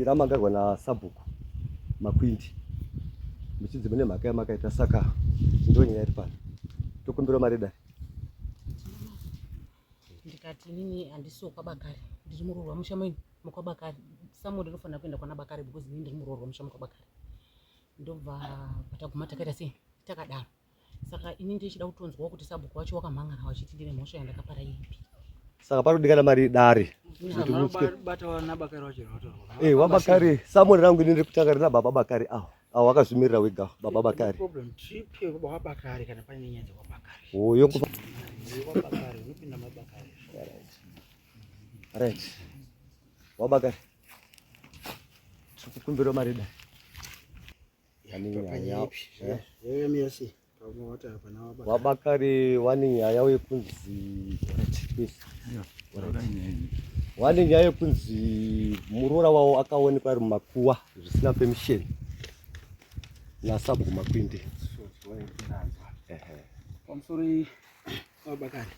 Ramangarwa nasabhuku Makwindi muchinzi mune mhaka yamakaita saka ndonyaya iri pano tokumbira mari dare. Ndikati inini handisiwo kwaBakari, ndiri muroorwa musha menyu mukwaBakari. Samuel ndinofanira kuenda kwana Bakari because inini ndiri muroorwa musha mukwaBakari. Ndobva pataguma takaita sei takadaro. Saka ini ndichida kutonzwawo kuti sabhuku wacho wakamhan'ara wachiti ndine mhosva yandakapara ipi. Saka panodikana mari dare. Eh, wabakari Samuel rangu ini ndiri kutanga rina baba Bakari awo. Awo wakazvimirira wega baba Bakari. Problem trip yekubaba Bakari kana pane nyaya dzekwaBakari. Oh, yokuba Bakari unopinda mabakari. Right. Wabakari. Tikukumbira mari dare. Wabakari wani nyaya yekunzi wani nyaya yekunzi muroora wavo akaonekwa ari mumakuwa zvisina permission nasabhuku Makwindi. Pamusoro wabakari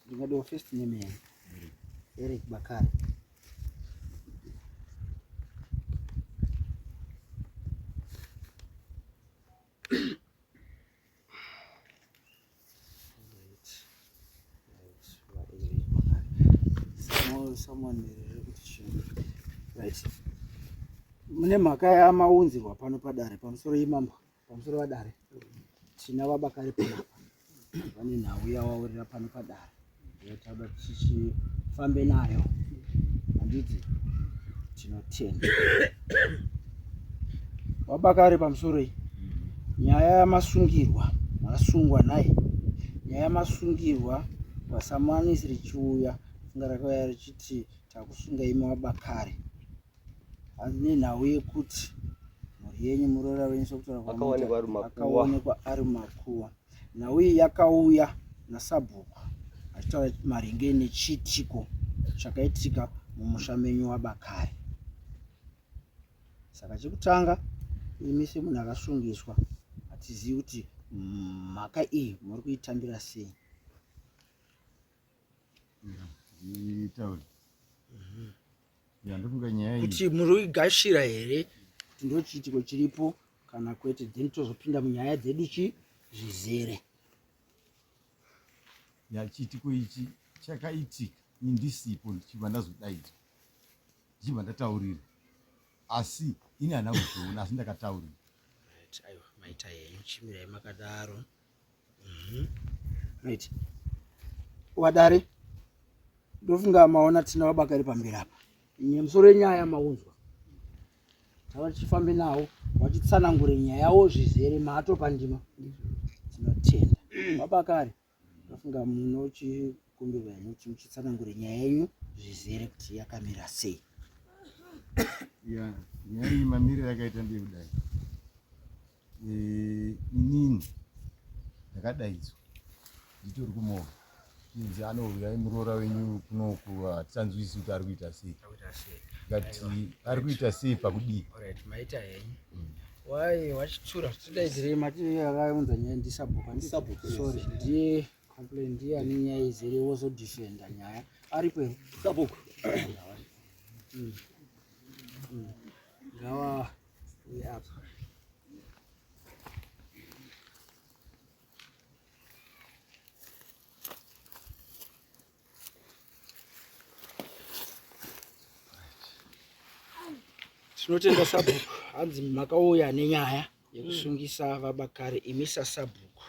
ndingadiwa first name yangu Eric Bakari. Right. Mune mhaka yamaunzirwa pano padare pamusoro imambo pamusoro vadare tina vabakari panapa vane nhau yawaurira pano padare yotada tichifambe nayo handiti tinotenda wabakari pamusoro iyi nyaya yamasungirwa masungwa nhai nyaya yamasungirwa vasamanisi richiuya funga rakauya richiti takusunga imi wabakari Hanzi nenhau yekuti mhuri yenyu muroora wenyu sokutaura akaonekwa ari mumakuva. Nhau iyi yakauya nasabhuku achitaura maringe nechiitiko chakaitika mumusha menyu waBakari. Saka chekutanga imi semunhu akasungiswa hatizivi kuti mhaka iyi muri kuitambira sei. Nditaure. Yandofunga nyaya iyi. Kuti muri kuigashira here kuti ndochiitiko chiripo kana kwete then tozopinda munyaya dzedu chi zvizere. Ya chiitiko ichi chakaitika ini ndisipo ndichibva ndazodaidzwa ndichibva ndataurira asi ini handina kuzviona asi ndakataurira. Right, aiwa maita henyu chimirai makadaro. Right. Wadare ndofunga maona tina vabakari pamberi apa nemusoro yenyaya maunzwa tava tichifambe nawo wachitsanangure nyaya yawo zvizere mato pandima tinotenda vabakari ndofunga munochikumbirwa henyu kuti muchitsanangure nyaya yenyu zvizere kuti yakamira sei ya nyaya iyi mamiriro yakaita ndeyekudai Eh, inini ndakadaidzwa nditori kumova inzi anouyai muroora wenyu kunoku hatichanzwisi kuti ari kuita sei ngati ari kuita sei pakudii maita henyu wai wachitura tidaidzirei mati akaunza nyaya ndisabhuku sorry ndiye complain ndiye ane nyaya izere wozodefenda nyaya aripo here sabhuku Ngawa uye apa. Tinotenda sabhuku hanzi makauya nenyaya yekusungisa vaBakari imi sasabhuku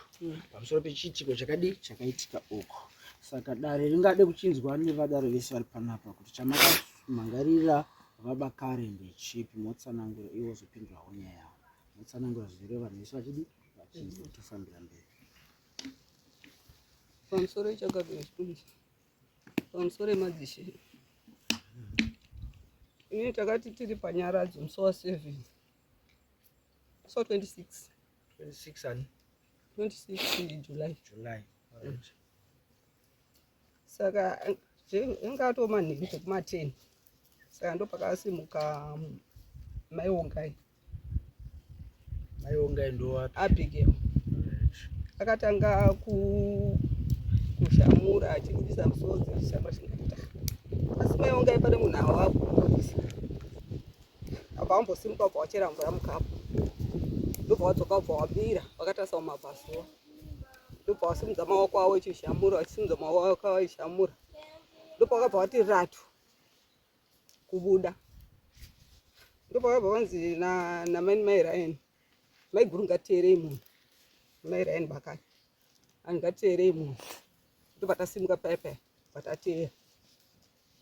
pamusoro pechiitiko chakadii chakaitika uko. Saka dare ringade kuchinzwa nevadare vese vari panapa kuti chamakamhangarira vaBakari ndechipi motsanangura iwo wozopindurawo nyaya yavo motsanangura zvizere vanhu vese vachidi vachinzwa tofambira mberi. Pamusoro ichakabvira chikunzi pamusoro emadzishe ini takati tiri panyaradzo musi wa 7 musi wa 26 26 ani 26 July July alright. Saka inga atoo manheru zvekuma 10 saka ndopakasimuka mai Ongai. Mai Ongai ndowapi? Abigail. Akatanga kushamura achibudisa musodzi achishamba chingata. Asi mai Ongai pane munhu awakuisa. Wabva wambosimuka wabva wachera mvura mukapu ndobva wadzoka wabva wabira wakatarisa kumabvazuva ndobva wasimudza maoko avo echizhamura wachisimudza maoko avo echizhamura ndopakabva wati ratu kubuda ndopakabva vanzi namaini mai Ryan maiguru ngatiteerei munhu mai Ryan Bakari anzi ngatiteerei munhu ndobva tasimuka paya paya bva tateera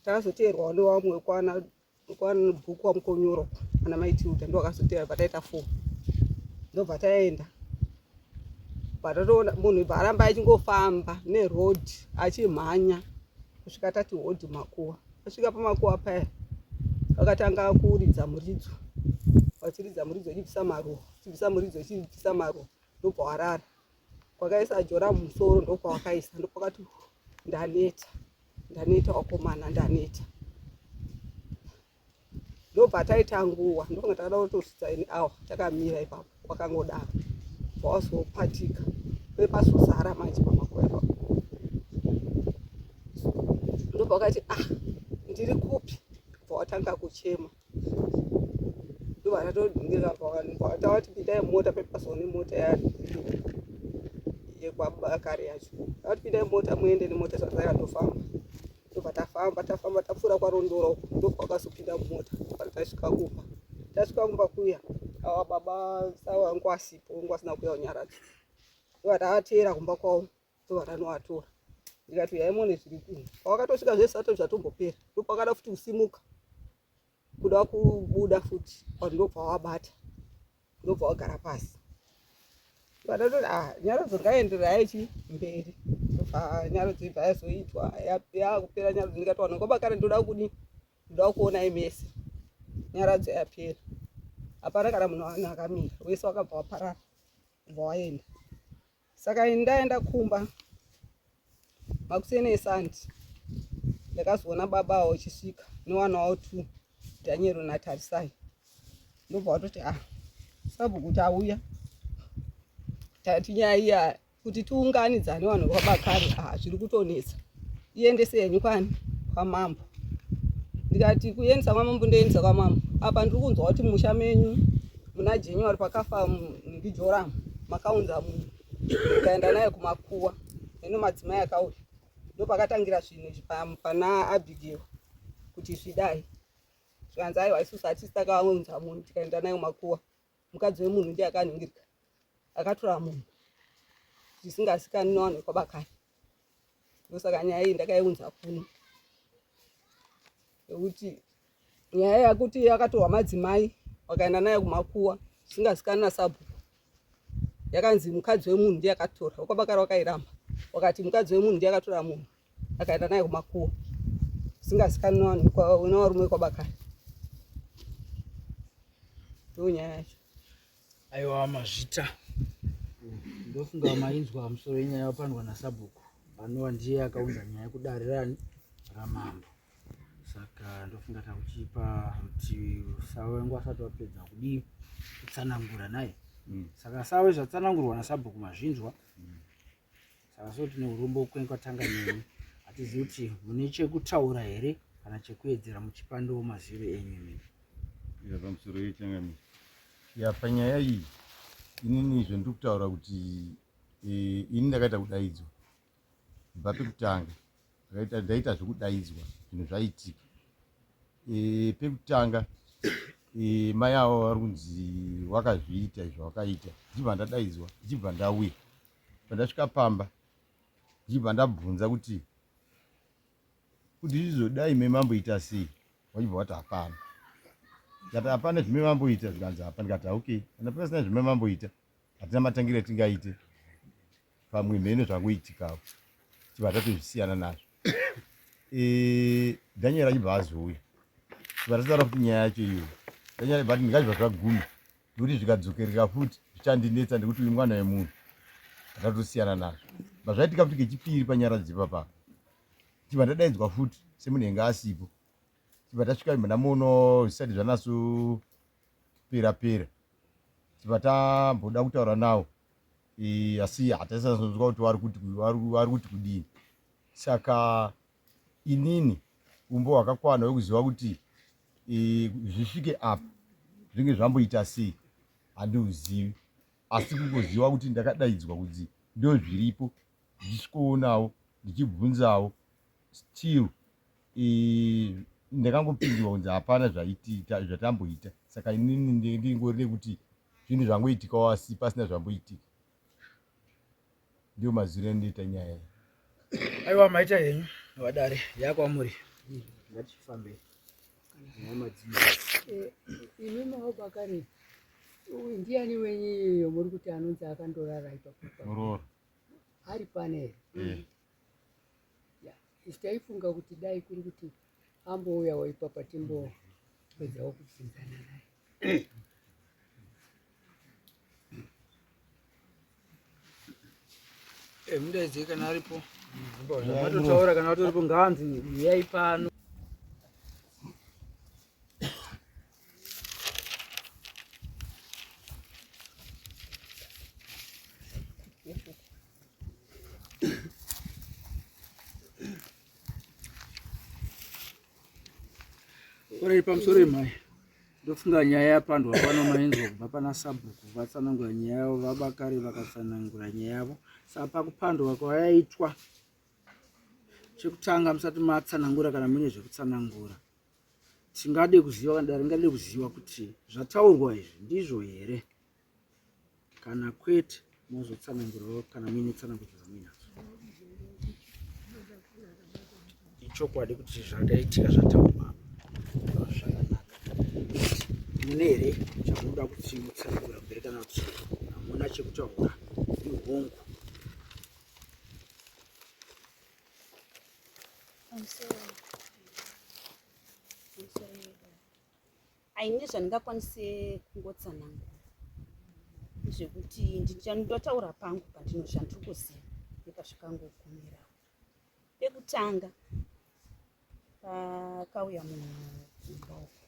takazoteerwawo nevamwe kwana kwanabhuku wamukonyoro ana mai Tilda ndo akazoteera pataita four ndobva taenda patatoona munhu ibva aramba achingofamba neroad achimhanya kusvika tati hodhi makuwa asvika pamakuwa paya vakatanga kuridza muridzo vachiridza muridzo achibvisa maruva achibvisa muridzo achibvisa maruva ndobva warara kwakaisa jora mumusoro ndokwawakaisa ndokwakati ndaneta ndaneta wakomana ndaneta ndobva taita nguva ndofunga takada kutosvitsa in hour takamira ipapo wakangodaro wazopatika pepazozara manje pamakuva ipapo ndobva wakati ah ndiri kupi bva watanga kuchema ndobva tatodingira tavati pindai mota pepazone mota yekwabakari yacho tavati pindai mota muende nemota zvatakatofamba ndobva tafamba tafamba tapfuura kwarondora uko ndokwakazopinda mumota pari tasvika kumba tasvika kumba kuya awa baba sawa wangu asipo wangu asina kuuya kunyaradzo ndobva tavateera kumba kwavo ndobva tanovatora ndikati uyai muone zviri kuno pawakatosvika zvese ato zvatombopera ndopakada futi kusimuka kuda kubuda futi but ndobva wabata ndobva wagara pasi vadatoti ah nyaradzo ngaenderai chi mberi ndobva nyaradzo ibva yazoitwa yakupera nyaradzo ndikati vanhu kwabakare ndoda kudi ndoda kuonai mese nyaradzo yapera hapana kana munhu anhu akamira wese wakabva waparara ubva waenda saka ini ndaenda kumba makuseni esandi ndakazoona baba avo vachisvika newana wavo two Daniel naTarisai ndobva watoti ah sabhuku tauya tati nyaya iya kuti tiunganidzane vanhu vabakare ah zviri kutonetsa iendese henyu kwani kwamambo ndikati kuendesa kwamambo ndoendesa kwamambo apa ndiri kunzwa kuti musha menyu muna January pakafa ndiJoramu makaunza munhu mukaenda naye kumakuwa eno madzimai akauya ndopakatangira zvinhu izvi pana Abigail kuti zvidai zvikanzi aiwa isusu hatisi takaunza munhu tikaenda naye kumakuwa mukadzi wemunhu ndiye akanhingirika akatora munhu zvisingazikanwi nevanhu vekwabakari ndosaka nyaya iyi ndakaiunza kuno nekuti nyaya yakuti yakatorwa madzimai wakaenda naye kumakuwa zvisingazikanwi nasabhuku yakanzi mukadzi wemunhu ndiye akatora wekwabakari wakairamba wakati mukadzi wemunhu ndiye akatora munhu akaenda naye kumakuwa zvisingazikanwi nevanhu nevarume vekwabakari ndonyaya yacho Aiwa mazvita. Ndofunga mainzwa musoro wenyaya wapandwa nasabhuku anova ndiye akaunza nyaya kudare rani ramambo. Saka ndofunga takuchipa rutivi sawe wangu asati wapedza kudii kutsanangura naye. Saka sawe zvatsanangurwa nasabhuku mazvinzwa. Saka so tine urombo kwenyu kwatanga nemi. Hatizivi kuti mune chekutaura here kana chekuedzera muchipandawo maziviro enyu imimi. Ya pamusoro yechangamire. Ya panyaya iyi inini izvo ndiri kutaura kuti eh, ini ndakaita kudaidzwa kubva pekutanga ndakaita ndaita zvekudaidzwa zvinhu zvaitika e, pekutanga e, mai avo vari kunzi wakazviita izvo wakaita ndichibva ndadaidzwa ndichibva ndauya pandasvika pamba ndichibva ndabvunza kuti kuti zvizodai memamboita sei wachibva wati hapana ndikati hapana zvime mamboita zvikanzi hapana ndikati okay kana pasina zvime mamboita hatina matangiro atingaite pamwe mheno zvangoitikawo chibva tatozvisiyana nazvo e, daniel achibva azouya chibva tataura futi nyaya yacho iyoyo daniel but ndingachibva zvaguma nekuti zvikadzokereka futi zvichandinetsa nekuti uyu mwana wemunhu atatosiyana nazvo ba zvaitika futi kechipiri panyara dzipapa chibva ndadaidzwa futi semunhu enge asipo chibva tasvika imba ndamuono zvisati zvanasopera pera chibva tamboda kutaura nawo e, asi hataisazonzwa kuti vari kuti kudini saka inini umbo hwakakwana hwekuziva kuti e, zvisvike apa zvinge zvamboita sei handiuzivi asi kungoziva kuti ndakadaidzwa kunzi ndozviripo ndichisvikoonawo ndichibvunzawo still e, ndakangopindurwa kunzi hapana zvatamboita saka inini ndingori nekuti zvinhu zvangoitikawo asi pasina zvamboitika ndiyo mazwiro andinoita nyaya iyi. Aiwa maita henyu vadare yakwamuri ngatifambei eh, imi maobakari uyu ndiani wenyu iyoyo muri kuti anonzi akandorara ipapo muroora ari pane here eh. Ya, isu taifunga kuti dai kuri kuti ambouyawo ipapa timbopedzawo kubvunzana naye. Eh, mudaidzei kana aripo. Zvamatotaura kana vatoripo ngaanzi uyai pano. Uri pamusoro imhai ndofunga nyaya yapandwa pano mainzwa kubva pana sabhuku vatsanangura nyaya yavo vabakare vakatsanangura nyaya yavo saka pakupandwa kwayaitwa chekutanga musati matsanangura kana muine zvekutsanangura tingade kuziva kana dare ringade kuziva kuti zvataurwa izvi ndizvo here kana kwete mozotsanangurawo kana muine tsanangudzo dzamuinadzo ichokwadi kuti zvakaitika zvataurwa zvakanaka mune here chamunoda kuti mutsanangura mberi kana kuti hamuna chekutaura ihongu Aine zvandingakwanise kungotsanangura zvekuti ndinotaura pangu pandino zvandiri kuziva nepazvikangogumirawo. Pekutanga pakauya munhu kumba uko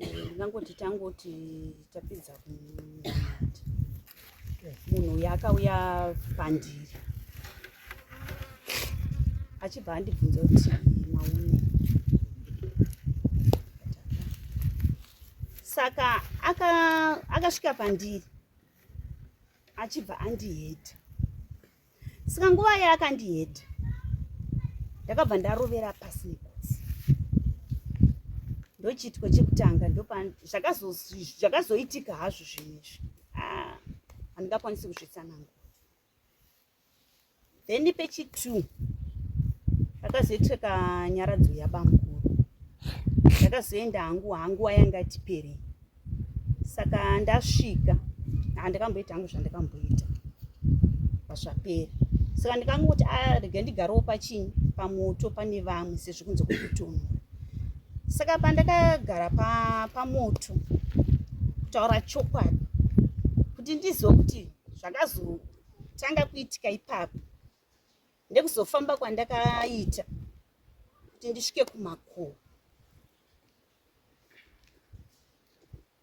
eh, ndingangoti tangoti tapedza kunamata munhu uyu akauya pandiri achibva andibvunza kuti maone saka akasvika aka pandiri achibva andihedha saka nguva yaakandihedha ndakabva ndarovera pasi nekotsi ndochiitiko chekutanga zvakazoitika hazvo zvinhu izvi ah, handingakwanisi kuzvitsanangura then pechitwo pakazoitika nyaradzo yabamukuru ndakazoenda hangu hanguva yanga itiperei saka ndasvika handikamboita hangu zvandikamboita pazvapera saka ndikangoti ah, rega ndigarewo pachinyi pamoto pane vamwe sezvo kunze kwekutonhora saka pandakagara pamoto kutaura chokwadi kuti ndizive kuti zvakazotanga kuitika ipapo nekuzofamba kwandakaita kuti ndisvike kumakomo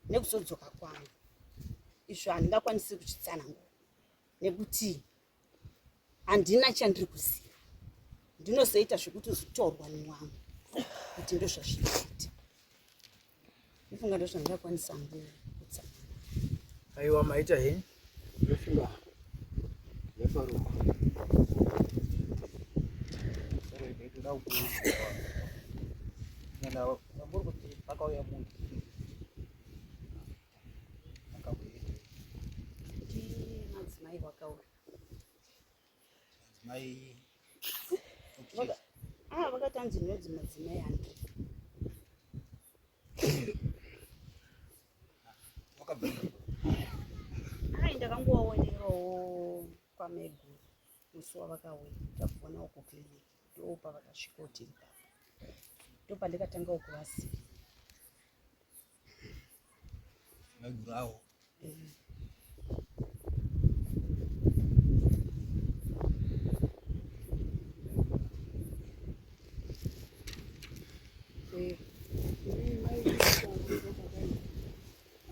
nekuzodzoka kwangu izvo handingakwanisi kuzvitsanangura nekuti handina chandiri kuziva ndinozoita zvekuti uzotorwa nemwamwe kuti ndozvazvinoita ndofunga ndozvandingakwanisa hangu kutsanangura aiwa maita henyu ndofunga yaparuko pakauya munhu madzimai wakauya madzimai ah, vakatanzi ndinonzi madzimai andri Ai ndakangovaonerawo kwamaiguru musi wavakauya tabvonawo kuclinic ndopavakasvikawo tiri papo ndopandikatangawo kuvasiya maiguru awo eh.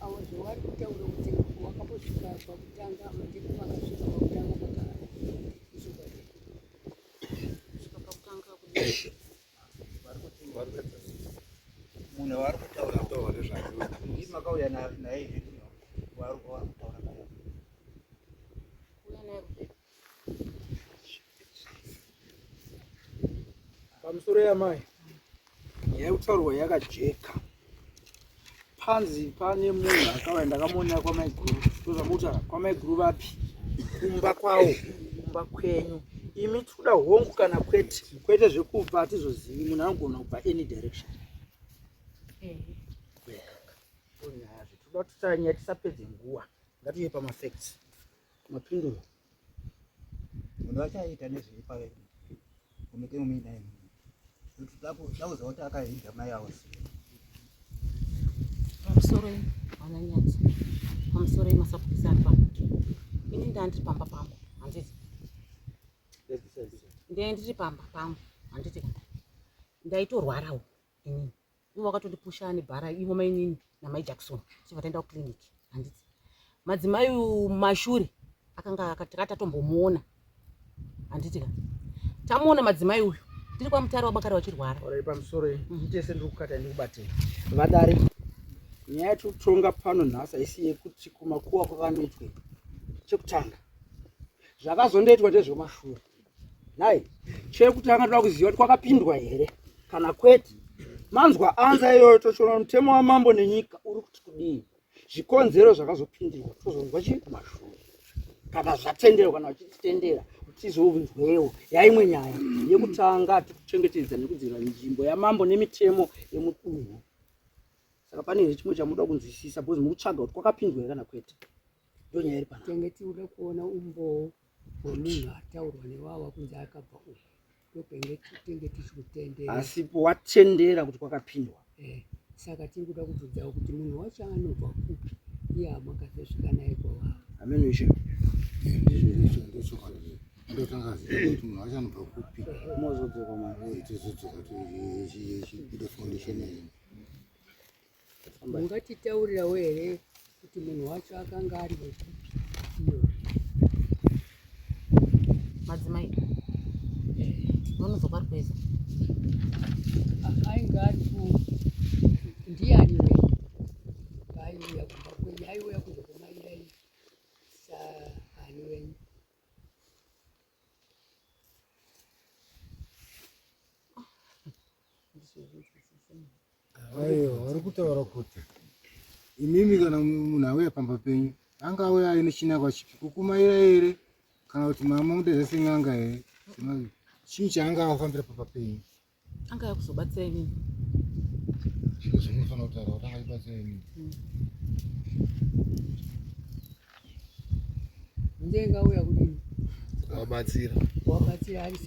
Avo zvavari kutaura kuti wakambosvika pakutanga ndimi makasvika pakutanga makaizvokwadi kusvika pakutanga kudii munhu waari kutaura Makauya naye wari kutaura naye. Pamusoro yamai, nyaya yekutaurwa yakajeka. Panzi pane munhu akauya ndakamuonera kwamaiguru. Ndozvamutaura kwamaiguru vapi? Kumba kwawo, kumba kwenyu. Imi tikuda hongu kana kwete. Kwete zvekubva hatizozivi munhu anogona kubva any direction. Ndonyaya zve. Tikuda kuti tanyaya tisapedze nguva. Ngatiuye pamafacts. Mapinduro. Munhu wacho aiita nezvei pave kumutemo muinaye munhu. Takuziva kuti akahidha mai avo sei. Pamusoro vana Nyati, pamusoro masapurisa ari pano. Ini ndandiri pamba pangu, handiti? Ndee ndiri pamba pangu, handiti? Ndaitorwarawo inini. Ivo vakatondipusha nebhara ivo mainini namai Jackson tichibva taenda kuclinic handiti madzimai mashure akanga takatombomuona handiti ka tamuona madzimai uyu tiri kwamutare wabakare vachirwara Alright, pamusoro tese ndiri kukata ndikubatei vadare nyaya yatiri pano nhasi haisi yekuti kumakuwa kwakandoitwe chekutanga zvakazondoitwa ndezvemashure nhai chekutanga toda kuziva kuti kwakapindwa here kana kwete manzwa anza iyoyo tochiona mutemo wamambo nenyika uri kuti kudii zvikonzero zvakazopindirwa tozonzwa chii kumashure kana zvatenderwa kana vachititendera kuti tizonzwewo yaimwe nyaya yekutanga tikuchengetedza nekudzivirira nzvimbo yamambo nemitemo yemudunhu saka pane here chimwe chamuda kunzwisisa because mukutsvaga kuti kwakapindwa here kana kwete ndonyaya iri pana tenge tikuda kuona umbowo hwemunhu ataurwa newawa kunzi akabva uku ndopenge tenge tichikutendera asipo watendera kuti kwakapindwa eh, saka tiri kuda kubvunzawo kuti munhu wacho anobva kupi iye amakazosvika naye kwawawa ameno ishe ndotanga ziva kuti munhu wacho anobva kupi mozodzoka manje tozodzoka tichibuda foundation iyi Mungatitaurirawo here kuti munhu wacho akanga ari wekupi iyo? Madzimai vanobva kwaRweza. Ainge ari ku ndiani we paaiuya kumba kwenyu aiuya kuzokumairai saani wenyu? Aiwa, vari kutaura kuti imimi kana munhu auya pamba penyu anga auya aine chinangwa chipi kukumaira here kana kuti mama mudeza sen'anga here chii chaanga afambira pamba penyu anga yakuzobatsira inini zvinofanira kutaura kuti anga ibatsira inini Ndiye ngauya kudini? Kuwabatsira. Kuwabatsira ari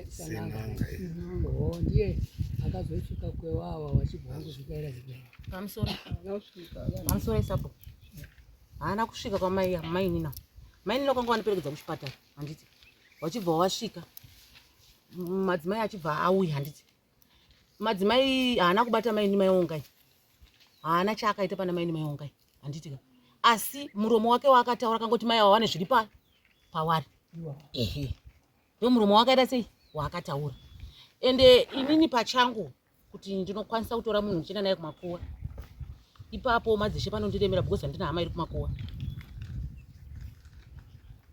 sananga. Oh, ndiye akazosvika kwewawa wachibva wangozvikaira zikaira. Pamusoro. Pamusoro isapo. Haana kusvika kwamai mainina. Mainina kwanga waniperekedza kuchipatara, handiti? Wachibva wasvika. Madzimai achibva auya, handiti? Madzimai haana kubata maini mai ongai. Haana chaakaita pana maini mai ongai. Handiti ka? Asi muromo wake waakataura akangoti mai ava vane zviri pa pawari. Ehe. Ndo muromo wakaita sei? Waakataura. Ende inini pachangu kuti ndinokwanisa kutora munhu ndichienda naye kumakuwa. Ipapo madzishe panondiremera because handina hama iri kumakuwa.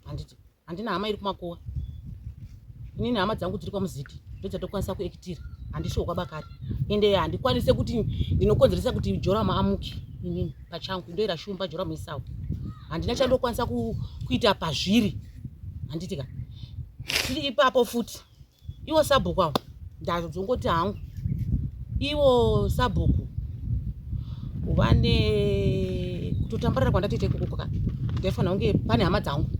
Handiti. Handina hama iri kumakuwa. Inini hama dzangu dziri kwaMuziti ndodzatokwanisa kuekitira. Handishuwo kwaBakari. Ende handikwanise kuti ndinokonzeresa kuti Joramu amuke inini pachangu ndoera shumba Joramu Isau. Handina chandokwanisa kuita pazviri. Handiti ka. Tiri ipapo futi. Iwo sabhuku awo ndazongoti hangu iwo sabhuku vane kutotambarara kwandatoita ikoko ka ndaifanira kunge pane hama dzangu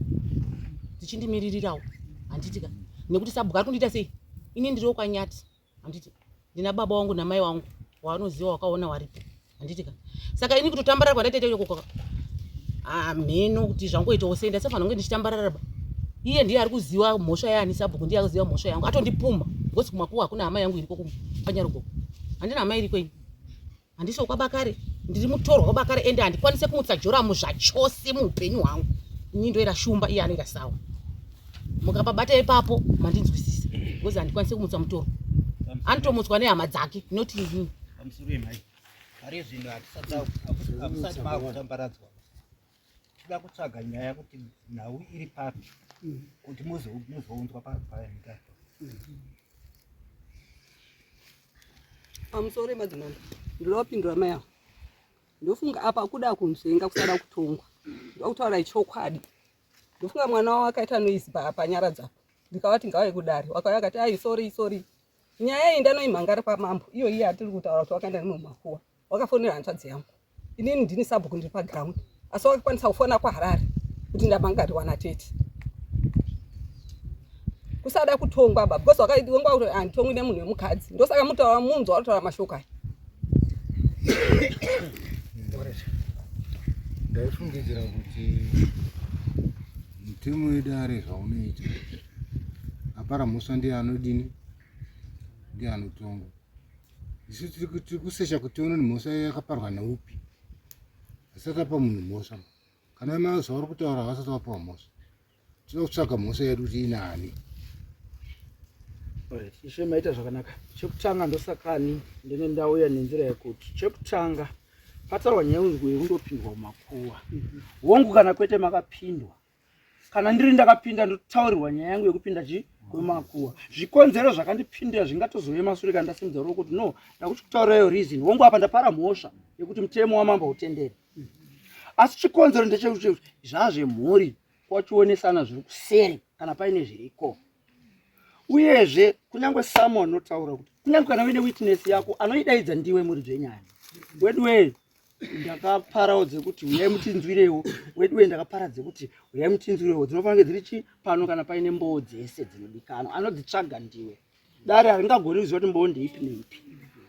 dzichindimiririrawo handiti ka nekuti sabhuku ari kundiita sei ini ndiriwo kwanyati handiti ndina baba wangu namai wangu wanoziva wakaona waripo handiti ka saka ini kutotambarara kwandatoita ikoko ka hamheno kuti zvangoitawo sei ndaisafanira kunge ndichitambarara ba iye ndiye ari kuziva mhosva yaani sabhuku ndiye akuziva mhosva yangu atondipumha because kumakuwa hakuna hama yangu iriko kwanyarugo handina hama iriko ini handisi wekwabakare ndiri mutorwa kwabakare ende handikwanise kumutsa joramu zvachose muupenyu hwangu ini ndoera shumba iye anoita sawa mukapabata ipapo mandinzwisisa because handikwanise kumutsa mutorwa anotomutswa nehama dzake not inini Pamusoro yemhai. Pari zvino hamusati makutambaradzwa. Tinoda kutsvaga nyaya kuti nhau iri papi kuti muzounzwa panyika. Pamusoro madzimambo, ndinoda kupindura mai avo. Ndofunga apa kuda kunzvenga kusada kutongwa. Ndoda kutaura chokwadi. Ndofunga mwana wavo akaita noise panyaradzo apa. Ndikavati ngauye kudare. Wakauya akati ai sorry sorry. Nyaya iyi ndanoimhangara kwamambo. Iyo iye atiri kutaura kuti wakaenda nemumakuwa. Wakafonera hanzvadzi yangu. Inini ndini sabhuku ndiri paground. Asi wakakwanisa kufona kwaHarare kuti ndamhangarirwa natete. Kusada kutongwa ba because wakaitongwa kuti handitongwi nemunhu wemukadzi. Ndosaka mutaura munzwa kutaura mashoko aya. Ndaifungidzira kuti mutemo wedare zvaunoita apara mhosva ndiye anodini ndiye anotongwa isu tiri kusecha kuti tione kuti mhosva yakaparwa neupi asati apa munhu mhosva kana mai zvauri kutaura vasati vapiwa mhosva tinoda kutsvaga mhosva yedu kuti inaani Ishe maita zvakanaka. Chekutanga ndosakani ndenge ndauya nenzira yekuti chekutanga pataurwa nyaya yekundopindwa mumakuwa. Hongu kana kwete makapindwa. Kana ndiri ndakapinda ndotaurirwa nyaya yangu yekupinda chi kwemakuwa. Zvikonzero zvakandipindira zvingatozove masure kana ndasimudza ruoko kuti no ndakuchikutaurirayo reason. Hongu apa ndapara mhosva yekuti mutemo wamambo hautenderi. Asi chikonzero ndechekuti zvazvemhuri kwachionesana zviri kuseri kana paine zviriko uyezve kunyange samu anotaura kuti kunyange kana uine witness yako anoidaidza ndiwe muridzi wenyaya weduwee ndakaparawo dzekuti uyai mutinzwirewo weduwee ndakapara dzekuti uyai mutinzwirewo dzinofanira kunge dziri chi pano kana paine mboo dzese dzinodikanwa anodzitsvaga ndiwe dare haringagoni kuziva kuti mboo ndeipi neipi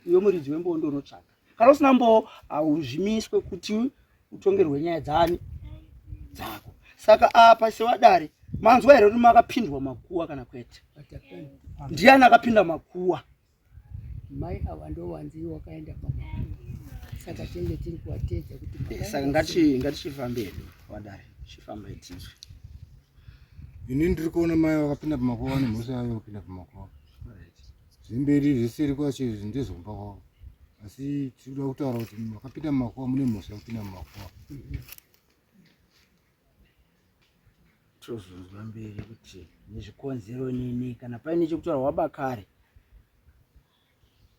iwe muridzi wemboo ndounotsvaga kana usina mboo hauzvimiswe kuti utongerwe nyaya dzani dzako saka apa sevadare manzwa here kuti makapindwa makuwa kana kwete ndiani akapinda makuwa mai ava ndovanzi wakaenda pamakuwa saka tinge tiri kuvateedza kuti eh, saka ngatichifambe hedu vadare chifambai tinzwe ini ndiri kuona mai vakapinda pamakuwa vane mhosva yavo yekupinda pamakuwa Zvemberi zveseri kwacho izvi ndezvekumba kwavo asi tinoda kutaura kuti makapinda mumakuva mune mhosva yekupinda mumakuva tozonzwa mberi kuti nezvikonzero nini kana paine chekutaura wabakare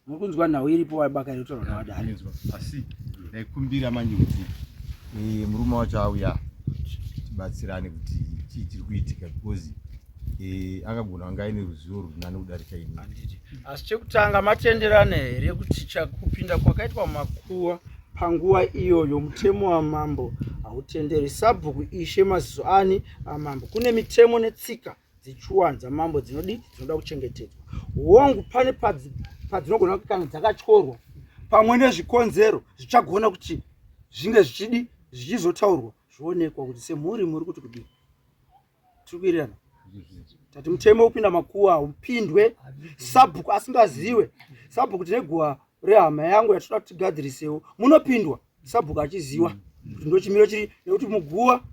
muri kunzwa nhau iripo wabakare kutaura nawadare asi ndaikumbira manje kuti eh, murume wacho auya tibatsirane kuti chii chiri kuitika because eh, angagona anga aine ruzivo rwuri nani kudarika ini. Handiti. Asi chekutanga matenderana here kuti kupinda kwakaitwa makuva panguva iyoyo mutemo wamambo hautenderi sabhuku ishe maziso ani amambo kune mitemo netsika dzechiwanhu dzamambo dzinodi dzinoda kuchengetedzwa hongu pane padzinogona kana dzakatyorwa pamwe nezvikonzero zvichagona kuti zvinge zvichidi zvichizotaurwa zvionekwa kuti semhuri muri kuti kudii tiri kuwirirana tati mutemo wekupinda makuwa haupindwe sabhuku asingaziwe sabhuku tine guwa rehama yangu yatinoda kuti tigadzirisewo munopindwa sabhuku achiziwa kuti ndochimiro chiri nekuti muguwa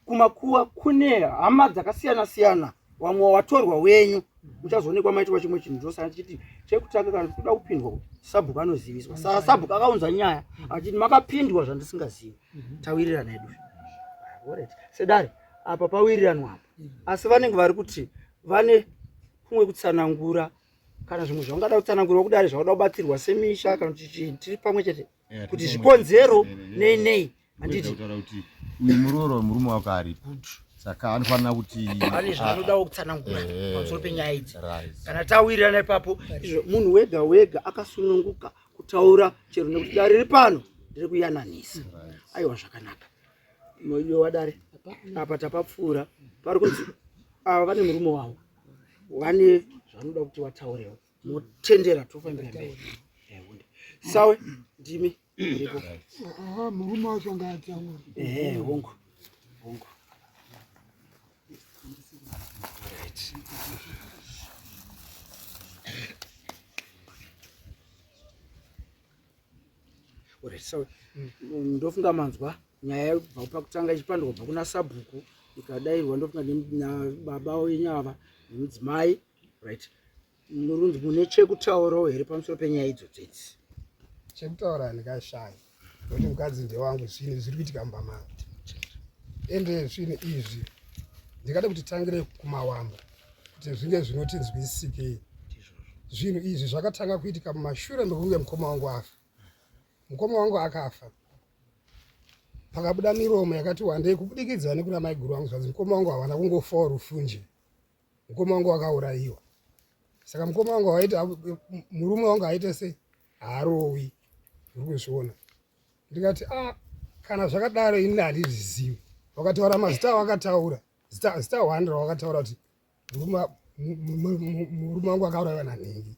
kumakuwa kune hama dzakasiyana siyana wamwe watorwa wenyu muchazoonekwa maitwa chimwe chinhu ndosaka tichiti chekutanga kana kuda kupindwa sabhuku anoziviswa saka sabhuku akaunza nyaya achiti makapindwa zvandisingazivi tawirirana hedu sedare apa pawiriranwa apa asi vanenge vari kuti vane kumwe kutsanangura kana zvimwe zvavangada kutsanangurwa kudare zvavada kubatsirwa semisha kana kuti chii tiri pamwe chete eh, kuti zvikonzero nei nei handiti kuti uyu muroora murume wako aripo saka anofanira kuti ane zvaanodawo kutsanangura eh, pamusoro penyaya idzi kana tawirirana ipapo izvo munhu wega wega akasununguka kutaura chero nekuti dare riri pano ndiri kuyananisa aiwa zvakanaka Moyo wadare apa tapapfuura pari kunzi ava vane murume wavo vane zvanoda kuti wataurewo motendera tofambira mberi sawe ndimi muripo murume wacho ngaataure ehe hongu hongu So, ndofunga manzwa nyaya yabva pakutanga ichipandwa kubva kuna sabhuku ikadairwa ndofunga nababa wenyu ava nemudzimai right murunzi mune chekutaurawo here pamusoro penyaya idzo dzedzi? Chekutaura handingashaya nokuti mukadzi ndewangu, zvinhu zviri kuitika mumba mangu ende zvinhu izvi ndingade kuti tangire kumawambo kuti zvinge zvinotinzwisisikei. Zvinhu izvi zvakatanga kuitika mumashure mekunge mukoma wangu afa. Mukoma wangu akafa pakabuda miromo yakati wandei kubudikidza nekuna maiguru vangu zvanzi mukoma wangu havana kungofawo rufunje mukoma wangu wakaurayiwa saka mukoma wangu waita murume wangu aite sei haarowi uri kuzviona ndikati a ah, kana zvakadaro ini handizvizivi wakataura mazita awakataura zita zita one rawakataura kuti murume wangu akaurayiwa nanhingi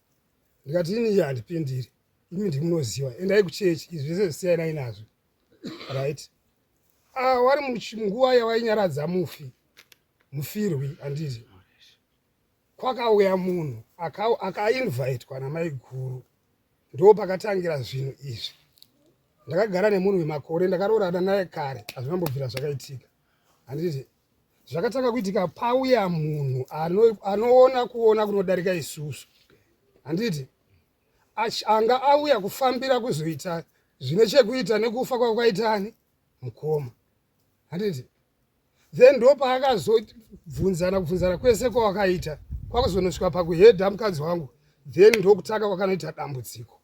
ndikati ini handipindiri imi ndimunoziva endai kuchechi izvi zvese zvisiyanai nazvo right ah, wari munguva yawainyaradza mufi mufirwi handiti kwakauya munhu akainvitwa namaiguru ndo pakatangira zvinhu izvi ndakagara nemunhu wemakore ndakaroorana naye kare hazvinambobvira zvakaitika handiti zvakatanga kuitika pauya munhu anoona kuona kunodarika isusu handiti anga auya kufambira kuzoita zvine chekuita nekufa kwakwaitani mukoma handiti then ndopaakazobvunzana kubvunzana kwese kwawakaita kwakuzonosvika pakuhedha mukadzi wangu then ndokutanga kwakanoita dambudziko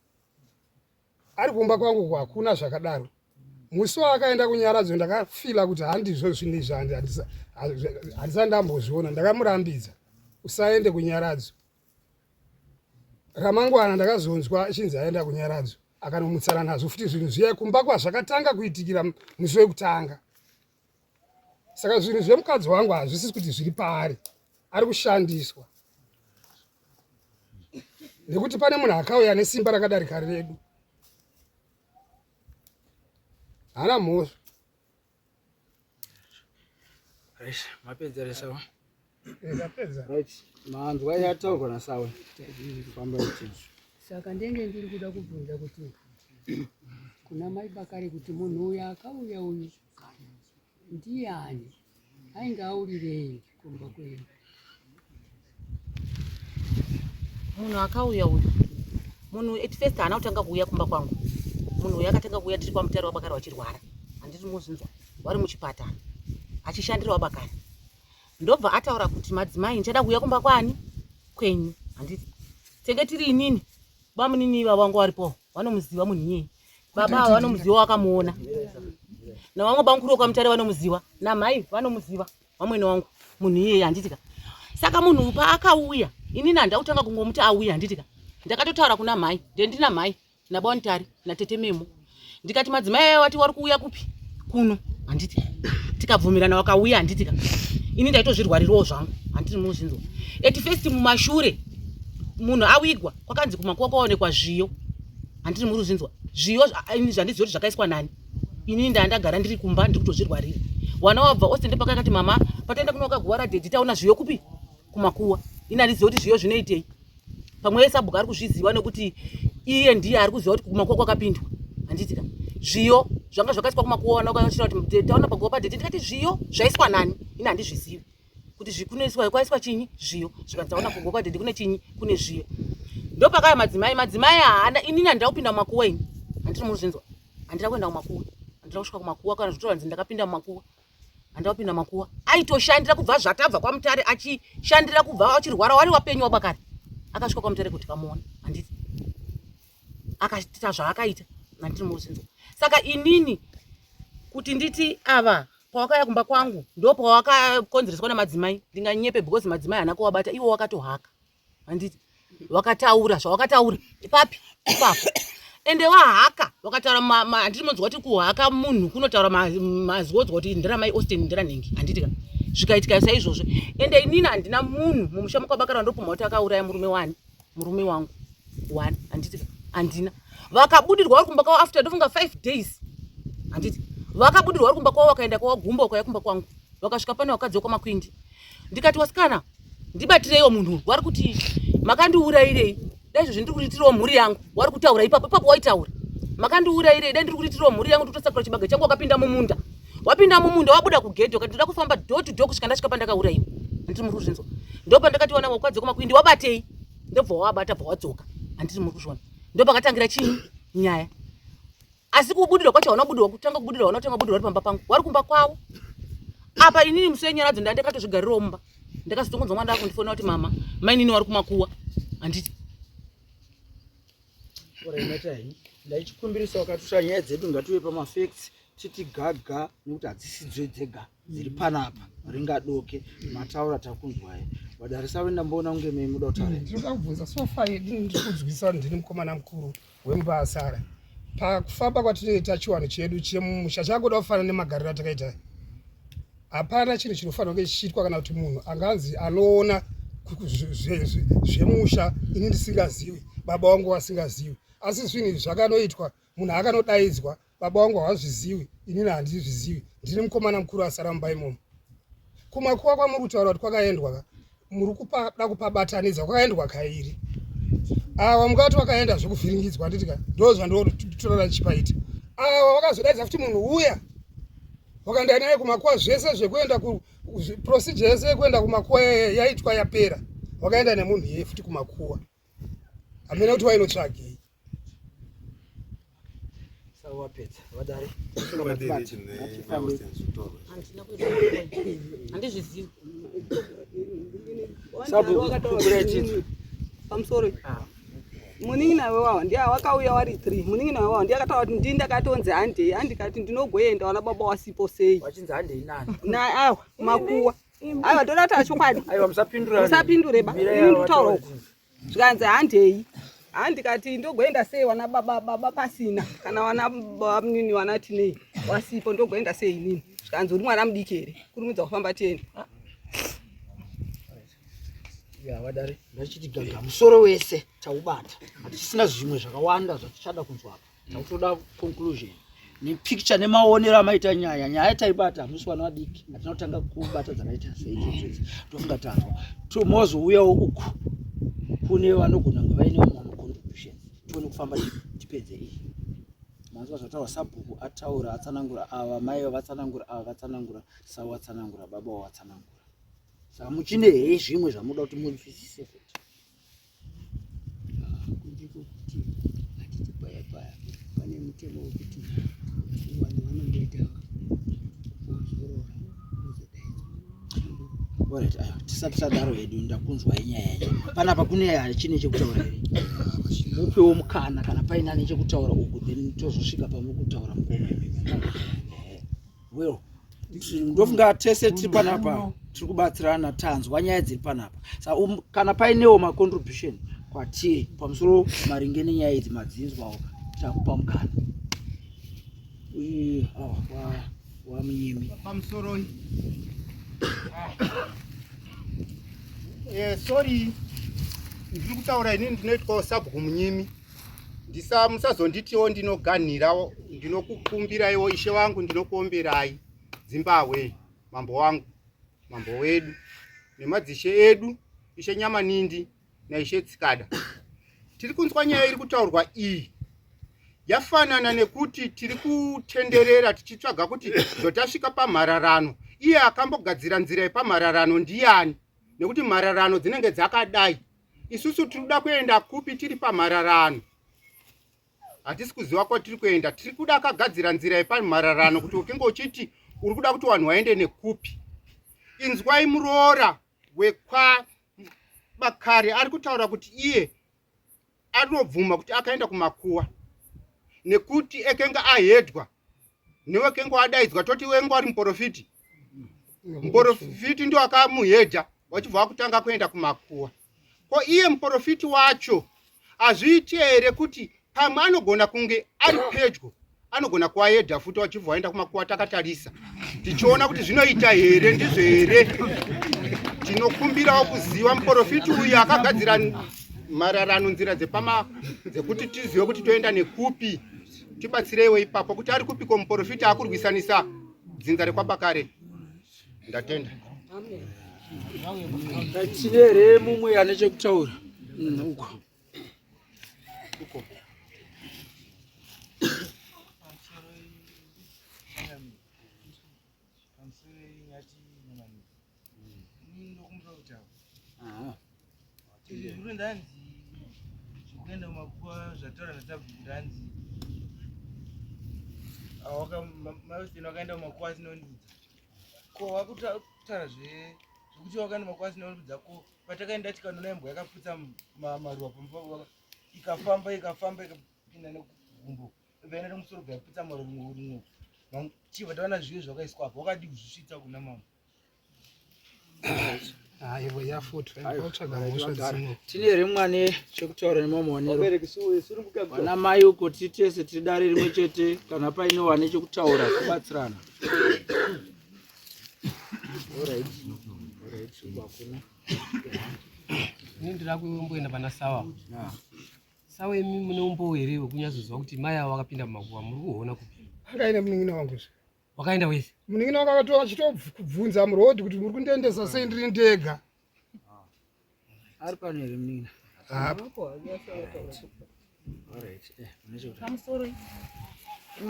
ari kumba kwangu hakuna zvakadaro musi waakaenda kunyaradzo ndakafila kuti handizvo zvinhu izvi handisati ndambozviona ndakamurambidza usaende kunyaradzo ramangwana ndakazonzwa achinzi aenda kunyaradzo akanomutsana nazvo futi zvinhu zviya kumba kwazvakatanga kuitikira musi wekutanga saka zvinhu zvemukadzi wangu hazvisisi kuti zviri paari ari kushandiswa nekuti pane munhu akauya nesimba rakadarika redu haana mhosva mapedza resawa right manzwa yataurwa nasawe famba ichizvo saka ndenge ndiri kuda kubvunza kuti kuna mai bakare kuti munhu uyu akauya uyu Ndiani ainge aurirei kumba kwenyu? Munhu akauya uyu, munhu at first haana kutanga kuuya kumba kwangu. Munhu uyu akatanga kuuya tiri kwaMutare waBakare wachirwara, handiti mozvinzwa, wari muchipatara achishandira waBakare. Ndobva ataura kuti madzimai ndichada kuuya kumba kwani kwenyu, handiti tenge tiri inini bamunini ivavo vanga varipo vanomuziva munhu iyeye baba ava vanomuziva wakamuona navamwe bamukuru wekwamutare vanomuziva namhai vanomuziva vamwene wangu munhu iyeye handitika saka munhu uyu paakauya inini handida kutanga kungomuti auya handitika ndakatotaura kuna mhai ndendina mhai nabamutare natete memo ndikati madzimai aya wati wari kuuya kupi kuno handiti tikabvumirana wakauya handitika ini ndaitozvirwarirawo zvangu handiti muzvinzwa at first mumashure munhu awigwa kwakanzi kumakuwa kwaonekwa zviyo handiti muri kuzvinzwa zviyo ini zvandiziva kuti zvakaiswa nani inini ndandagara ndiri kumba ndiri kutozvirwarira wana wabva ose ndepakakati mama pataenda kunoka guva radhedhi taona zviyo kupi kumakuwa ini handiziva kuti zviyo zvinoitei pamwe sabhuku ari kuzviziva nekuti iye ndiye ari kuziva kuti kumakuwa kwakapindwa handiti ka zviyo zvanga zvakaiswa kumakuwa wana ukachira kuti taona paguva padhedhi ndikati zviyo zvaiswa nani ini handizvizivi kuti zvikunoiswa kwaiswa chinyi zviyo zvikanzi taona kugo kwadhedhi kune chinyi kune zviyo ndopakaya madzimai madzimai haana inini handida kupinda mumakuwa ini handiri muruzvinzwa handida kuenda kumakuwa handida kusvika kumakuwa kana zvotora nzi ndakapinda mumakuwa handida kupinda makuwa aitoshandira kubva zvatabva kwamutare achishandira kubva achirwara wari wapenyu wabakare akasvika kwamutare kuti kamuona handiti akaita zvaakaita handiri muruzvinzwa saka inini kuti nditi ava pawakauya kumba kwangu ndopawakakonzereswa namadzimai ndinganyepe because madzimai haana kuwabata iwo wakatohaka handiti wakataura zvawakataura ipapi ipapo ende wahaka wakataura handiti monzwa kuti kuhaka munhu kunotaura mazwi odzwa kuti nderamai austin nderanhingi handiti ka zvikaitika saizvozvo ende inini handina munhu mumusha mukwabakara ndopumha kuti akauraya murume wani murume wangu one handiti handina vakabudirwa vari kumba kwavo after ndofunga five days handiti vakabudirwa vari kumba kwavo vakaenda kwawagumba wakauya kumba kwangu vakasvika pane vakadzi wekwamakwindi ndikati wasikana ndibatireiwo munhu wari kuti makandiurairei dai izvozvi ndiri kuriitirawo mhuri yangu wari kutaura ipapo ipapo waitaura makandiurairei dai ndiri kuriitirawo mhuri yangu ndikutosakura chibage changu wakapinda mumunda wapinda mumunda wabuda kugedhi wakati ndoda kufamba door to door kusvika ndasvika pandakauraiwa handiti muri kuzvinzwa ndopandakati wana wakadzi kwamakwindi wabatei ndobva wabata bva wadzoka handiti muri kuzviona ndopakatangira chii nyaya Asi kubudirwa kwacho hauna kubudirwa kutanga kubudirwa hauna kutanga kubudirwa uri pamba pangu. Wari kumba kwavo. Apa inini musi wenyaradzo nda ndakatozvigarirawo mumba. Ndakazotongonzwa mwana akundifonera kuti mama, mainini wari kumakuwa. Handiti. Ndaichikumbirisa wakatusha nyaya dzedu ngatiuye pamafacts titi gaga nekuti hadzisi dzo dzega dziri panapa ringadoke mataura takunzwai vadarisa ve ndamboona kunge mei muda kutaura hmm, ndinoda kubvunza sofa yedu ndiri kunzwisa ndini mukomana mukuru wemba asara pakufamba kwatinoita chiwanhu chedu chemumusha chakuda kufanana nemagariro atakaita hapana chinhu chinofanira kunge chichiitwa kana kuti munhu anganzi anoona zvemusha ini ndisingazivi baba wangu vasingazivi asi zvinhu izvi zvakanoitwa munhu akanodaidzwa baba wangu havazvizivi inini handizvizivi ndini mukomana mukuru asara mumba imomo kumakuva kwamuri kutaura kuti kwakaendwa ka muri kupada kupabatanidza kwakaendwa kairi awa mukati wakaenda zvekuvhiringidzwa handiti ka ndo zvandotorora ndichipaita awa vakazodaidza futi munhu uya wakaenda naye kumakuva zvese zvekuenda procedure yese yekuenda kumakuva yaitwa yapera wakaenda nemunhu iyeye futi kumakuva hamena kuti wainotsvagei Wapedza vadare. Handizvizivi. Pamusoro. Munin'ina wewawa ndiye wakauya wari 3. Munin'ina wewawa ndiye akataura kuti ndini ndakatonzi handei handikati ndinogoenda wana baba wasipo sei. Wachinzi handei nani? Na awa makuwa. Aiwa toda kutaura chokwadi. Aiwa musapindura. Musapindure ba. Ini ndikutaura uko. Zvikanzi handei. Handikati ndogoenda sei wana baba baba pasina kana wana bamunini wana tinei wasipo ndogoenda sei inini. Zvikanzi uri mwana mudiki here? Kurumidza kufamba tiende. Ya vadare ndachiti gaga musoro wese taubata. Hatichisina zvimwe zvakawanda zvatichada kunzwa apa. Takutoda conclusion nepicture nemaonero amaita nyaya. Nyaya taibata hamusi vana vadiki hatina kutanga kubata dzakaita seidzodzo idzi. Tofunga tanzwa. Mozouyawo uku kune vanogona kunge vaine mamwe contributions tione kufamba tipedze iyi. Manzwa zvataura sabhuku ataura atsanangura ava mai vatsanangura ava vatsanangura sau watsanangura baba watsanangura. Saka muchine here zvimwe zvamunoda kuti munzwisise futi? Kunze kwekuti hatiti paya paya pane mutemo wekuti vanhu vanomboita vozorora vozodaidzwa. Alright, ayo tisati tadaro hedu ndakunzwa inyaya yenyu. Panapa kune chine chekutaura here? Mupewo mukana kana paine ane chekutaura uku then tozosvika pamuri kutaura mukoma imimi. Well, ndofunga tese tiri panapa tiri kubatsirana tanzwa nyaya dziri panapa sa um, kana painewo macontribution kwatiri pamusoro maringe nenyaya idzi madzinzwawo takupa mukana oh, wamunyimi pamusoro eh, sorry ndiri kutaura inini ndinoitwawo sabhuku munyimi ndisa musazonditiwo ndinoganhirawo ndinokukumbiraiwo ishe wangu ndinokuomberai dzimbahwe mambo wangu mambo wedu nemadzishe edu ishe nyamanindi naishe tsikada tiri kunzwa nyaya iri kutaurwa iyi yafanana nekuti tiri kutenderera tichitsvaga kuti zvotasvika pamhararano iye akambogadzira nzira yepamhararano ndiyani nekuti mhararano dzinenge dzakadai isusu tiri kuda kuenda kupi tiri pamhararano hatisi kuziva kwatiri kuenda tiri kuda akagadzira nzira yepamhararano kuti ukinge uchiti uri kuda kuti vanhu vaende nekupi inzwai muroora wekwa bakare ari kutaura kuti iye anobvuma kuti akaenda kumakuwa nekuti ekenge ahedwa newekenge adaidzwa toti wenge ari muporofiti muporofiti ndio akamuhedha wachibva wakutanga kuenda kumakuwa ko iye muporofiti wacho hazviiti here kuti pamwe anogona kunge ari pedyo anogona kuayedha futi wachibva waenda kumakuwa takatarisa tichiona kuti zvinoita here ndizvo here tinokumbirawo kuziva muporofiti uyu akagadzira mararano nzira dzepama dzekuti tizive kuti toenda nekupi tibatsireiwo ipapo kuti ari kupiko muporofiti akurwisanisa dzinza rekwabakare ndatenda tine here mumwe ane chekutaura mm, uko uko Ndanzi zvekuenda kumakuva zvataura nasabhuku ndanzi Maustin wakaenda kumakuva asina kundiudza. Ko wakutaura zvekuti wakaenda kumakuva asina kundiudza ko patakaenda tikanoona imbwa yakaputsa maruva pamba ikafamba ikafamba ikapinda nekugumbo ibva yaenda nemusoro bva yaputsa maruva rimwe rimwe chibva taona zviyo zvakaiswa apo wakadii kuzvisvitsa kuna mama. Tine here mwane chekutaura nemamuonero vana mai uko tiri tese tiri dare rimwe chete kana paine wane chekutaura kubatsirana. Ini ndira kumboenda pana sawa. Sawa imi mune umbowo here wekunyatsoziva kuti mai avo vakapinda mumakuva muri kuona kupi? Akaenda munin'ina wangu zve. Wakaenda wese? Munin'ina wangu akatova achitobvunza muroad kuti muri kundiendesa sei ndiri ndega. Ari pano here munin'ina? Hapo. Pamusoro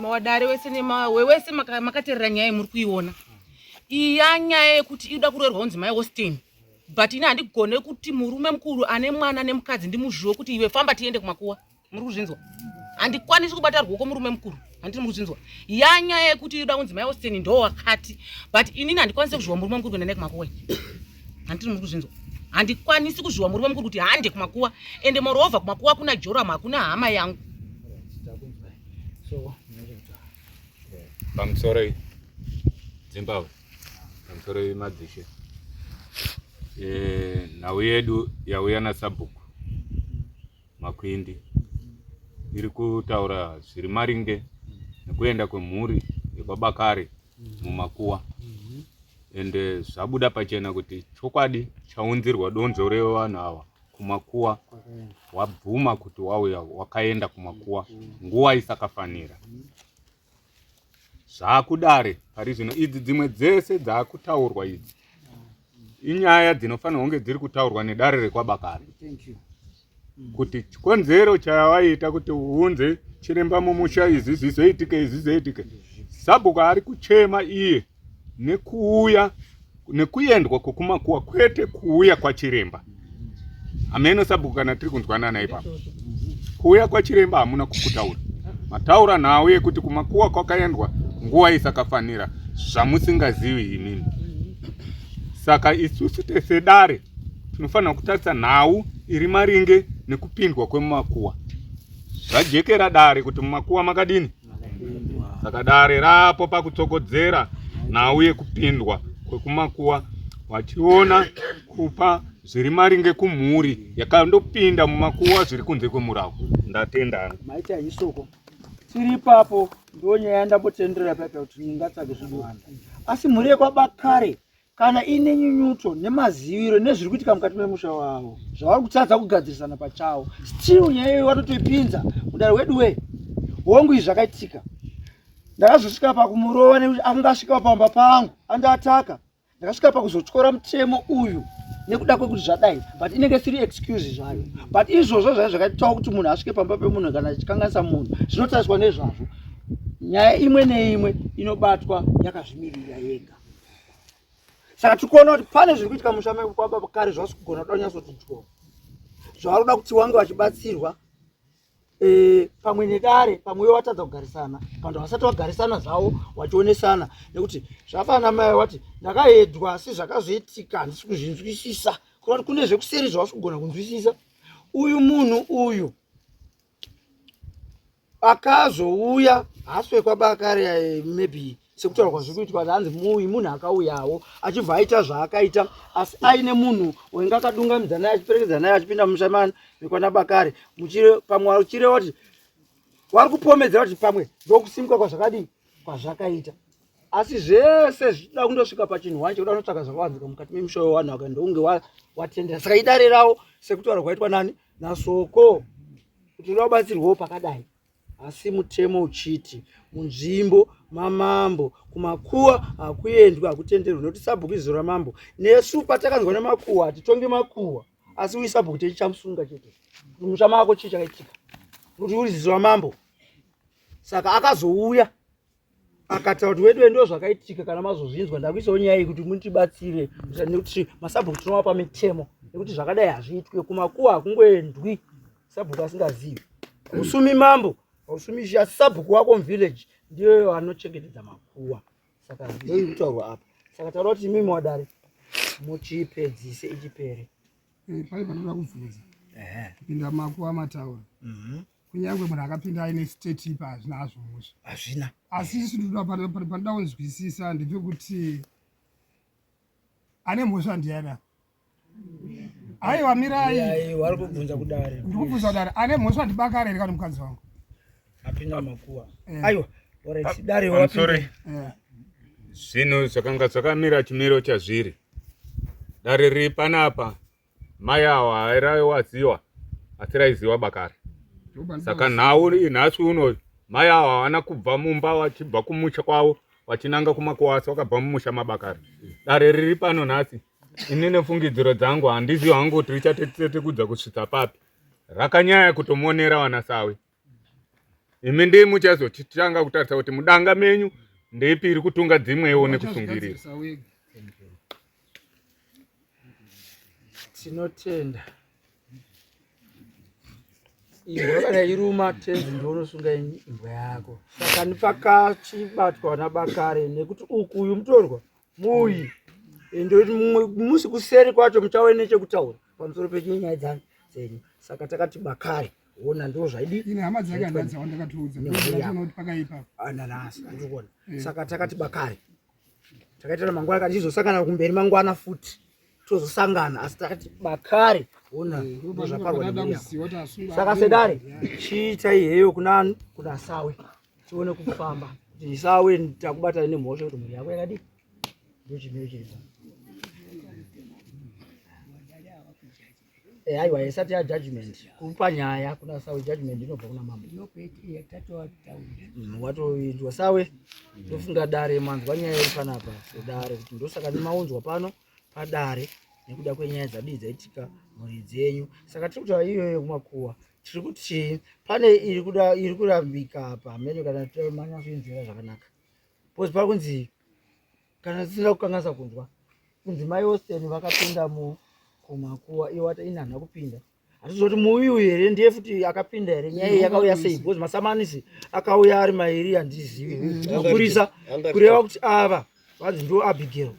wadare wese wese makaterera nyaya muri kuiona. Iyi yanyaya yekuti inoda kuroerwa kunzi mai Austin. But ini handigone kuti murume mukuru ane mwana nemukadzi ndimuzviwe kuti iwe famba tiende kumakuwa. Muri kuzvinzwa? Handikwanisi kubata ruoko murume mukuru. Handiri muri kuzvinzwa. Yanyaya yekuti inoda kunzi mai Austin ndo wakati. But inini handikwanisi kuzviwa murume mukuru kuenda naye kumakuwa. Handiri muri kuzvinzwa. Handikwanisi kuzviwa murume mukuru kuti hande kumakuwa. Ende moreover kumakuwa kuna Joram hakuna hama yangu. Pamusoro Zimbabwe. Pamusoro madzishe. Eh, nhau yedu yauya nasabhuku Makwindi iri kutaura zviri maringe nekuenda kwemhuri yekwaBakare mumakuwa ende zvabuda pachena kuti chokwadi chaunzirwa donzvo revanhu ava kumakuwa wabvuma kuti wauya wakaenda kumakuwa nguva isakafanira. Zvakudare pari zvino idzi dzimwe dzese dzakutaurwa idzi inyaya dzinofanirwa kunge dziri kutaurwa nedare rekwabakare kuti chikonzero chavaita kuti uunze chiremba mumusha izvi zvizoitike izvi zvizoitike sabhuku ari kuchema iye nekuuya nekuendwa kwekumakuwa kwete kuuya kwachiremba hameno sabhuku kana tiri kunzwanana ipapo kuuya kwachiremba hamuna kukutaura mataura nhau yekuti kumakuwa kwakaendwa nguva isakafanira zvamusingazivi imimi saka isusu tese dare tinofanira kutarisa nhau iri maringe nekupindwa kwemumakuwa zvajekera dare kuti mumakuwa makadini Saka dare rapo pakutsokodzera nhau yekupindwa kwekumakuwa vachiona kupa zviri maringe kumhuri yakandopinda mumakuwa zviri kunze kwemurawo. Ndatenda hangu. Maita isoko tiri ipapo ndo nyaya yandambotenderera paipa kuti ndingatsvage zviduwanda asi mhuri yekwabakare kana ine nyunyuto nemaziviro nezviri kuitika mukati memusha wavo zvavari kutadza kugadzirisana pachavo still nyaya iyoyo vatotoipinza mudare wedu wee hongu izvi zvakaitika ndakazosvika pakumurova nekuti akanga asvika pamba pangu andiataka ndakasvika pakuzotyora mutemo uyu nekuda kwekuti zvadai but inenge isiri excuse zvayo but izvozvo zvaive zvakaitawo kuti munhu asvike pamba pemunhu kana achikanganisa munhu zvinotariswa nezvazvo nyaya imwe neimwe inobatwa yakazvimirira yega saka tiri kuona kuti pane zviri kuitika musha mekwababa kare zvavasi kugona kuda kunyatsoti dyo zvavari kuda kuti wange vachibatsirwa e, pamwe nedare pamwe iwe watadza kugarisana kana kuti vasati vagarisana zvavo vachionesana nekuti zvafanana mai wati ndakaedwa asi zvakazoitika handisi kuzvinzwisisa kureva kuti kune zvekuseri zvavasi kugona kunzwisisa uyu munhu uyu akazouya haasi wekwabakare eh, maybe sekutaura kwazviri kuitwa hanzi muyi munhu akauyawo achibva aita zvaakaita asi aine munhu wainge akadungamidza naye achiperekedza naye achipinda mumusha mani mekwana bakare pamwe uchireva kuti wari kupomedzera kuti pamwe ndokusimuka kwazvakadii kwazvakaita asi zvese zvichida kundosvika pachinhu wani chekuda kunotsvaka zvakavanzika mukati memusha wevanhu aka ndokunge watendera saka idare rawo sekutaura kwaitwa nani nasoko kuti unoda kubatsirwawo pakadai asi mutemo uchiti munzvimbo mamambo kumakuwa hakuendwi hakutenderwi nekuti sabhuku izoro ramambo nesu patakanzwa nemakuwa hatitongi makuwa asi uyu sabhuku techichamusunga chete musha mako chii chakaitika kuti uri zizo ramambo saka akazouya akataura kuti wedu ndo zvakaitika kana mazozvinzwa ndakuisawo nyaya iyi kuti mutibatsire nekuti masabhuku tinovapa mitemo nekuti zvakadai hazviitwe kumakuwa hakungoendwi sabhuku asingazivi hausumi mambo hausumi ishe asi sabhuku wako muvillage Ndiyo anochengetedza makuwa. Saka ndiyo iri kutaurwa apa. Saka taura kuti imimi wadare muchipedzise ichipere. Eh, pane panoda kubvunza. Kupinda makuwa mataura. Mhm. Kunyange munhu akapinda aine state ipa hazvina hazvo mhosva. Hazvina. Asi isu tinoda panoda kunzwisisa ndepekuti ane mhosva ndiani apa? Aiwa mirai. Wari kubvunza kudare. Ndiri kubvunza kudare. Ane mhosva ndibakare here kana mukadzi wangu? Apinda makuwa. Eh. Aiwa. Alright, dare wapinda. Eh. Zvinhu zvakanga zvakamira chimiro chazviri. Dare riri panapa mai awa hairaiwaziwa asi raiziwa bakare. Saka nhau nhasi uno mai awa havana kubva mumba vachibva kumusha kwavo vachinanga kumakuwasi vakabva mumusha mabakare. Dare riri pano nhasi ini nefungidziro dzangu handizivi hangu kuti richatetekudza kusvitsa papi rakanyaya kutomonera vana sawe imi ndii muchazotanga kutarisa kuti mudanga menyu ndeipi iri kutunga dzimwewo nekusungirira tinotenda imbwa kana iruma tenzi ndounosunga imbwa yako saka ndipakachibatwa nabakare nekuti uku uyu mutorwa muuyi ndoti musi kuseri kwacho muchauya nechekutaura pamusoro pechinyaya dzanyu dzenyu saka takati bakare ona ndo zvaidi ine hama dzake handadzawa ndakatoudza kuti pakaipa nanhasi andikuona eh. saka takati bakare takaitana mangwana kana tichizosangana kumberi mangwana futi tozosangana asi takati bakare ona eh, ndozvaparwa saka sedare chiitai heyo kuna kuna sawe tione kufamba kuti sawe takubata nemhosva kuti mhuri yako yakadii ndochimiro chiripo eh, aiwa isati ya judgment kupa nyaya kuna sawe judgment inobva kuna mambo mm, watoitwa sawe ndofunga dare manzwa nyaya iri panapa sedare kuti ndosaka ndimaunzwa pano padare nekuda kwenyaya dzadii dzaitika mhuri dzenyu saka tiri kutaura iyoyo yekumakuwa tiri kuti pane iri kuda iri kurambika apa hameno kana manyatsoinzwira zvakanaka because pari kunzi kana tisina kukanganisa kunzwa kunzi mai Austin vakapinda mu kumakuwa iwo ati ini handina kupinda hatizoti kuti muuyu uyu here ndiye futi akapinda here nyaya iyi yakauya sei because masamanisi akauya ari mairi handizivi mapurisa kureva kuti ava vanzi ndo abigail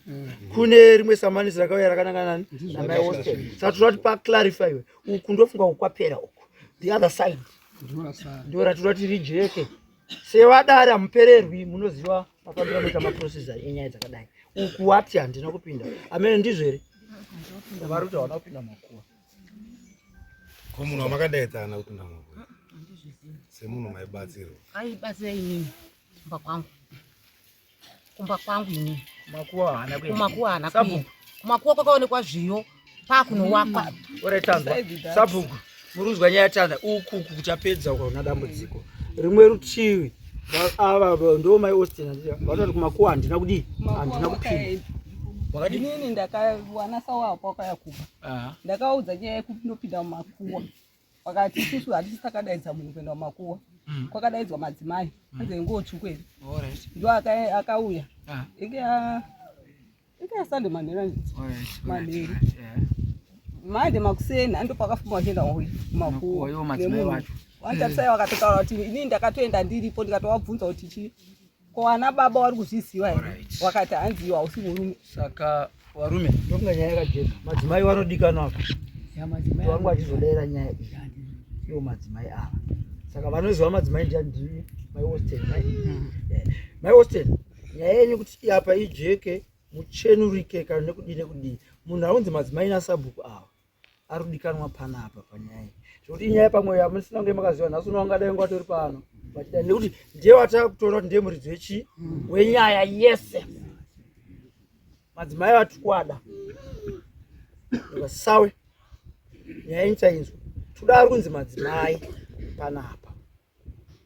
kune rimwe samanisi rakauya rakanangana nani namai Austin saka toda kuti paclarifyiwe uku ndofunga uku kwapera uku the other side ndo ratoda kuti rijeke sevadare hamupererwi munoziva mafambiro anoita maprocessor enyaya dzakadai uku wati handina kupinda amene ndizvo here vari kuti hawana kupinda makuva ko munhu wamakadaidza haana kupinda makuva semunhu maibatsirwa aibatsira inini kumba kwangu kumba kwangu inini kumakuwa haana kuenda kumakuwa haana kuenda kumakuwa kwakaonekwa zviyo pakunowakwa oretanzwa sabhuku muruzwa nyaya tanda uku uku kuchapedza ukaona dambudziko rimwe rutivi ava ndo mai Austin vanoti kumakuwa handina kudii handina kupinda inini ndakawana sawa apo wakauya kumba ndakaudza nyaya yekundopinda mumakuwa vakati isusu hatisi takadaidza munhu kuenda mumakuwa mm. kwakadaidzwa madzimai mm. anzi inguwo tsvuku here ndo akauya ah. inge yasande manheru manheru manje makuseni ando pakafuma vachienda kumakuwa nemunhu vantarisai vakatotaura kuti inini ndakatoenda ndiripo ndikatovabvunza kuti chii ko ana baba wari kuzviziva here wakati hanzi iwe hausi murume saka varume ndokunga nyaya yakajeka madzimai vanodikanwa apa vangu vachizodaira nyaya iyi iwo madzimai ava saka vanoziva madzimai ndiani ndimi mai austin mai mm. eh, mai austin nyaya yenyu kuti apa ijeke muchenurike kana nekudii nekudii munhu aunzi madzimai nasabhuku ava ari kudikanwa panapa panyaya iyi zvekuti inyaya pamwe yamusina kunge makaziva nhasi uno wangadai unga watori pano vachida nekuti ndiye watakutoona kuti ndiye muridzi wechi wenyaya yese madzimai vatukwada vasawe nyaya yenyu tainzwa toda ari kunzi madzimai panapa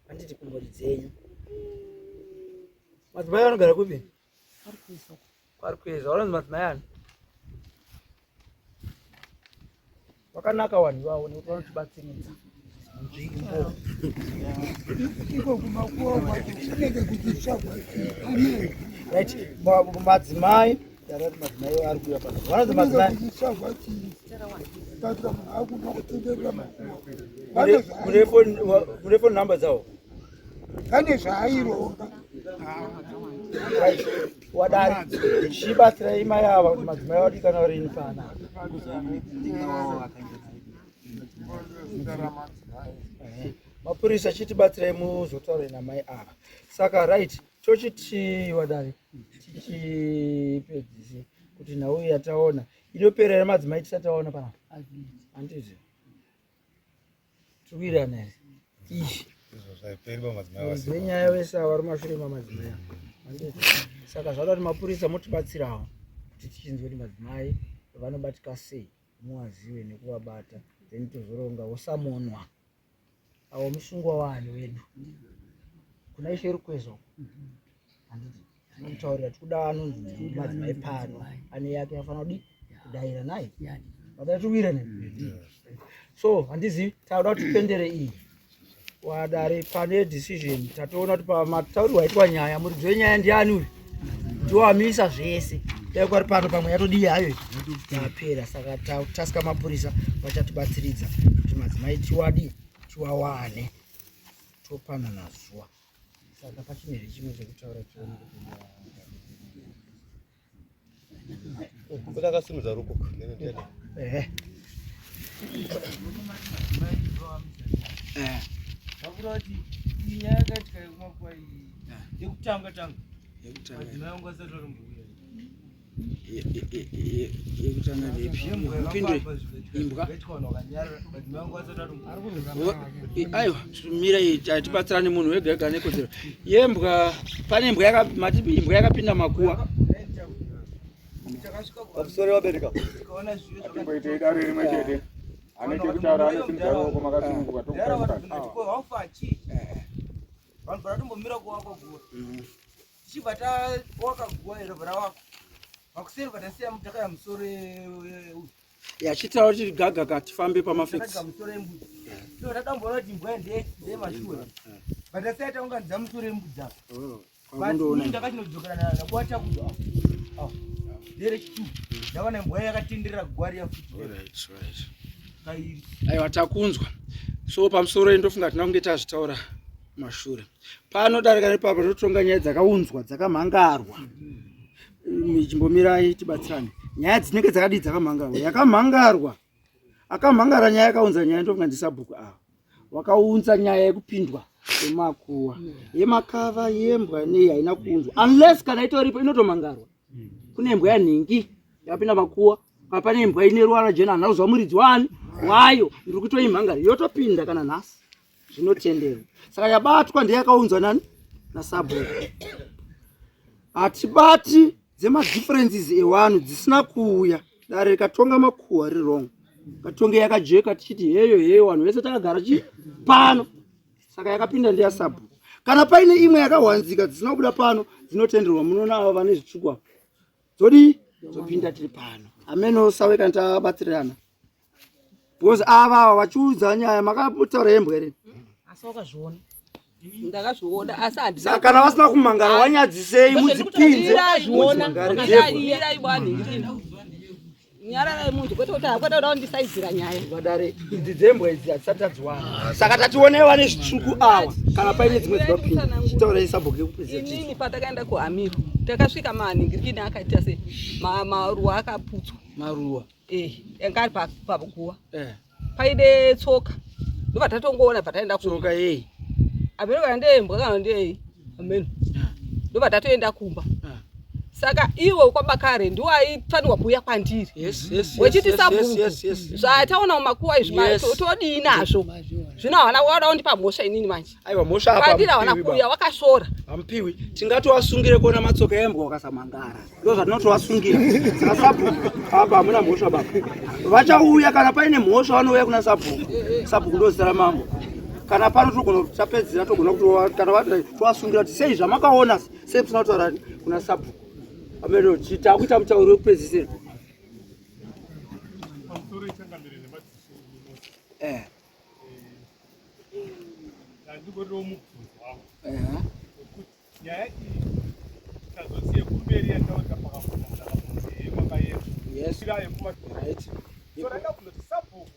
handiti kumhuri dzenyu madzimai vanogara kupi kwari kueza vanonzi madzimai ani vakanaka vanhu ivavo nekuti vanotibatsiridza nzvimbo iko kumakuwa kunenge kuchitsvagwa amen right madzimai darati madzimai ari kuuya pano vanonzi madzimai kuchitsvagwa chii tatira munhu akuda kutenderera makuwa mune phone number dzavo Pane zvaaironga. Wadari chibatsirai mai ava kuti madzimai vadikana rini pana. Mapurisa chitibatsirai muzotaure namai ava. Saka right tochiti wadari tichipedzise kuti nhau yataona inopera here madzimai tisati taona panapa handiti tikuirana here izvi venyaya vese ava vari mashure mamadzimai handiti saka zvada kuti mapurisa motibatsirawo kuti tichinzwe kuti madzimai vanobatika sei muwazive nekuvabata then tozoronga wosamonwa awo musungwa waani wedu kuna ishe rukwezo handiti tinomutaurira tikuda anonzi madzimai pano ane yake yafanira kudi kudaira naye vadai tiwira ne so handizivi takuda kuti tipendere iyi wadare pane decision tatoona kuti pamataurirwa aitwa nyaya muridzi wenyaya ndiani uyu ndiwamisa zvese dai kwari pano pamwe yatodii hayo yapera saka tatasika mapurisa vachatibatsiridza kuti madzimai tiwadii tiwawane topanana zuva saka pachine here chimwe chekutaura tione kuti Kuna akasimudza ruoko. Ehe. Vakura kuti iyi nyaya yakaitika yekumakuva iyi yekutanga tanga madzimai angu asati atombouya yekutanga ndeipi mupindure imbwa aiwa mira tibatsirane munhu wega wega nekodzero yembwa pane imbwa mati imbwa yakapinda makuwa pamusoro vabereka atimboitei dare rimwe chete ane chekutaura anosimudza ruoko makasununguka vanhu varatombomira kuwakwa guwa tichibva tawaka guwa iro rawakwa makuseri vatasiya takaya musoro yachitaura kuti gaga ka tifambe pamafix musoro embudzi so tadamboona kuti imbwa ndeyemashuwa but tasiya taunganidza musoro embudzi apa but ndakachinodzokera nakuwa chakuda nderechitu ndakaona imbwa yakatenderera guwa riya futi kairi aiwa takunzwa so pamusoro iyi ndofunga tina kunge tazvitaura mashure panodarika nepapo totonga nyaya dzakaunzwa dzakamhangarwa chimbomirai tibatsirane nyaya dzinenge dzakadii dzakamhangarwa yakamhangarwa akamhangara nyaya yakaunza nyaya ndofunga ndisabhuku ava wakaunza nyaya yekupindwa yemakuwa yemakava yembwa nei haina kuunzwa unless kana itoripo inotomhangarwa kune imbwa yanhingi yakapinda makuwa kana pane imbwa ine ruvara jena handina kuziva muridzi wani wayo ndiri kutoimhangara yotopinda kana nhasi zvinotenderwa saka yabatwa ndeyakaunzwa nani nasabhuku hatibati dzemadifferences ewanhu dzisina kuuya dare rikatonga makuhwa riri wrong katonge yakajeka tichiti heyo heyo vanhu vese takagara chi pano saka yakapinda ndeyasabhuku kana paine imwe yakahwanzika dzisina kubuda pano dzinotenderwa munoona ava vane zvitsvuku dzodii dzopinda tiri pano ameno sawe kana tabatsirirana because ava ava vachiudza nyaya makataura yembwa here asi wakazviona ndakazviona asi saka kana vasina kumangara wanyadzisei mudzipinze nyararai munhu kwete kuti kwete kuda kundisaidzira nyaya vadare idzi dzembwa idzi hatisati tadziwana saka tationei vane zvitsvuku awa kana paine dzimwe dzinopinda chitaurai sabhuku yekupedzisa inini patakaenda kuhamiro takasvika manhingirikini akaita se maruwa akaputswa maruwa eh anga ari paguwa eh. paine tsoka ndobva tatongoona bva taenda tsoka yei ameno kana ndeyembwa kana ndeyei ameno ndobva tatoenda kumba ah. saka iwe kwabakare ndiwo aifanirwa kuuya kwandiri wechiti sabhuku zvataona mumakuwa izvi todii nazvo zvino havana wada kundipa mhosva inini manje aiwa mhosva apa kwandiri havana kuuya wakashora hampiwi tingatoasungire kuona matsoka embwa wakasamangara ndo zvatinotovasungira saka sabhuku apa hamuna mhosva baba vachauya kana paine mhosva vanouya kuna sabhuku sabhuku ndo zita ramambo kana pano togona tapedzera togona kuti kana tovasungira kuti sei zvamakaona sei musina kutaura kuna sabhuku ameno takuita mutauro wekupedzisira eh. Ndandingoriwo mubvunzo wangu wekuti nyaya iyi tazoti yekumberi yataurika pakabvunza yemakayewa yekumashure so randabvunza kuti sabhuku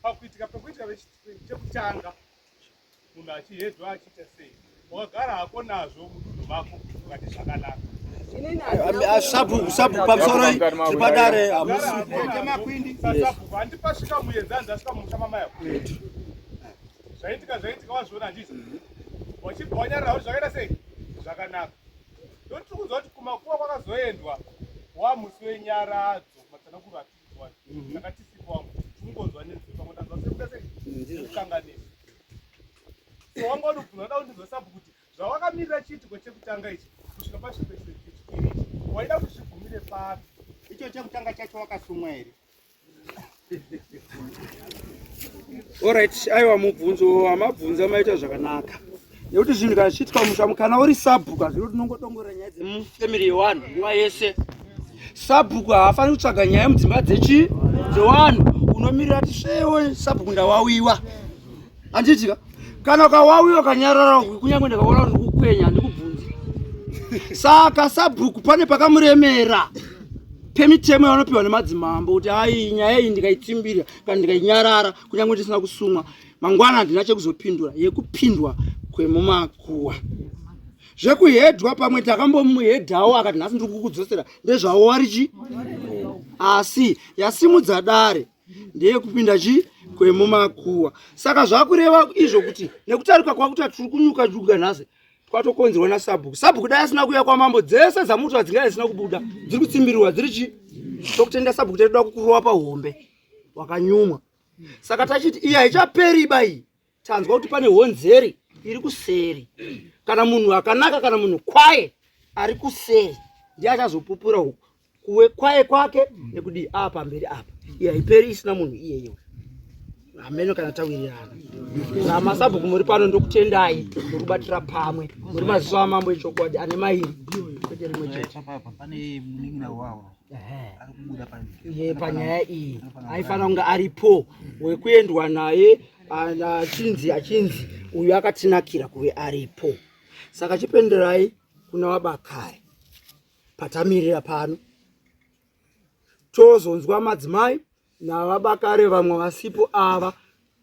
pakuitika pekuitika chekutanga munhu achihedhwa achiita sei Wakagara hako nazvo mudunhu mako ukati zvakanaka. Sabhuku, sabhuku pamusoro tiri padare hamusi. Sabhuku handipasvika muyenzi anzi asvika mumusha mamai ako. Zvaitika zvaitika wazviona handiti? Wachibva wanyarara kuti zvakaita sei? Zvakanaka. Ndotiri kunzwa kuti kumakuva kwakazoendwa wamusi wenyaradzo matsananguro atiwa. Saka tisipo wangu tingonzwa nenzwi pamwe tanzwa sekuda sei? Kukanganisa. So wanga unobvunza uda kundinzwa sabhuku kuti zvawakamirira chiitiko chekutanga ichi kusvika pasvika chechipiri ichi waida kuti zvigumire papi? Icho chekutanga chacho wakasumwa here? Alright, aiwa mubvunzo wamabvunza maita zvakanaka nekuti zvinhu kana zvichiitwa musha kana uri sabhuku hazvino tinongodongora nyaya dzemufamily yewanhu nguva yese sabhuku haafaniri kutsvaga nyaya mudzimba dzechi dzewanhu unomirira ti svewo sabhuku ndawawiwa handiti ka kana ukawawiwa ukanyarara kunyange ndikaona kuti ndikukwenya handikubvunzi saka sabhuku pane pakamuremera pemitemo yavanopiwa nemadzimambo kuti ai nyaya iyi ndikaitsimbirira kana ndikainyarara kunyange ndisina kusumwa mangwana handina chekuzopindura yekupindwa kwemumakuwa zvekuhedhwa pamwe takambomuhedhawo akati nhasi ndiri kukudzosera ndezvavo warichi asi yasimudza dare ndeyekupinda chi kwemumakuwa saka zvakureva izvo kuti nekutarika kwakuti tiri kunyuka nyuka nhasi twatokonzerwa nasabhuku sabhuku dai asina kuuya kwamambo dzese dzamuti dzingai dzisina kubuda dziri kutsimbiriwa dziri chi tokutenda sabhuku taitoda kukurova pahombe wakanyumwa saka tachiti iyi haichaperi ba iyi tanzwa kuti pane honzeri iri kuseri kana munhu akanaka kana munhu kwaye ari kuseri ndiye achazopupura uku kuwe kwaye kwake nekudii a pamberi apa iye haiperi isina munhu iyeye hameno kana tawirirana samasabhuku muri pano ndokutendai nokubatira pamwe muri maziso amambo echokwadi ane mairi kwete rimwe chete Ye, panyaya iyi aifanira kunge aripo wekuendwa naye achinzi achinzi uyu akatinakira kuve aripo saka chipenderai kuna vabakare patamirira pano tozonzwa madzimai navabakare vamwe vasipo ava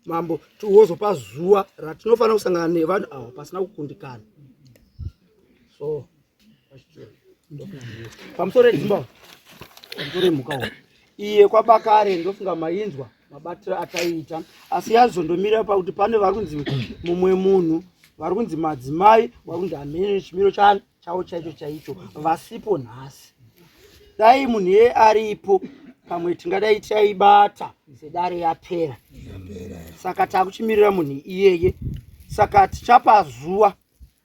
mambo wozopa zuva ratinofanira kusangana nevanhu ava pasina kukundikana so pamusoro edzimba pamusoro emhuka iye kwabakare ndofunga mainzwa mabatiro ataiita asi yazondomira pakuti pane vari kunzi mumwe munhu vari kunzi madzimai vari kunzi hamene chimiro chani chavo chaicho chaicho vasipo nhasi dai munhu iye aripo pamwe tingadai taibata sedare yapera saka takuchimirira munhu iyeye saka tichapa zuva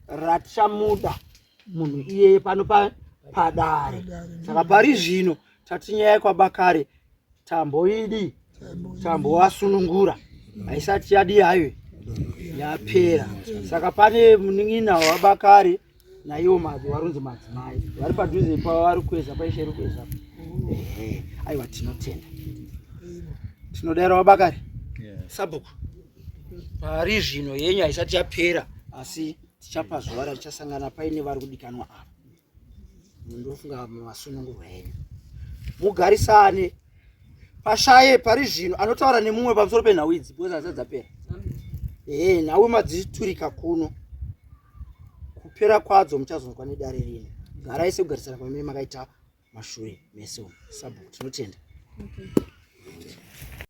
ratichamuda munhu iyeye pano padare saka pari zvino tati nyaya yekwabakare tamboidi tambowasunungura haisati yadii hayo yapera saka pane munin'ina wabakare naiwo madzi warunzi madzimai vari padhuze pavari kueza paishe ri kueza ehe aiwa tinotenda tinodaira wabakare sabhuku pari zvino yenyu haisati yapera asi tichapa zuva ratichasangana paine vari kudikanwa ava ndofunga masunungurwa henyu mugarisane pashaye pari zvino anotaura nemumwe pamusoro penhau idzi because hadzisati dzapera ee nhau madziturika kuno kupera kwadzo muchazonzwa nedare rino garai sekugarisana kwamene makaita mashure mese umu sabhuku tinotenda okay.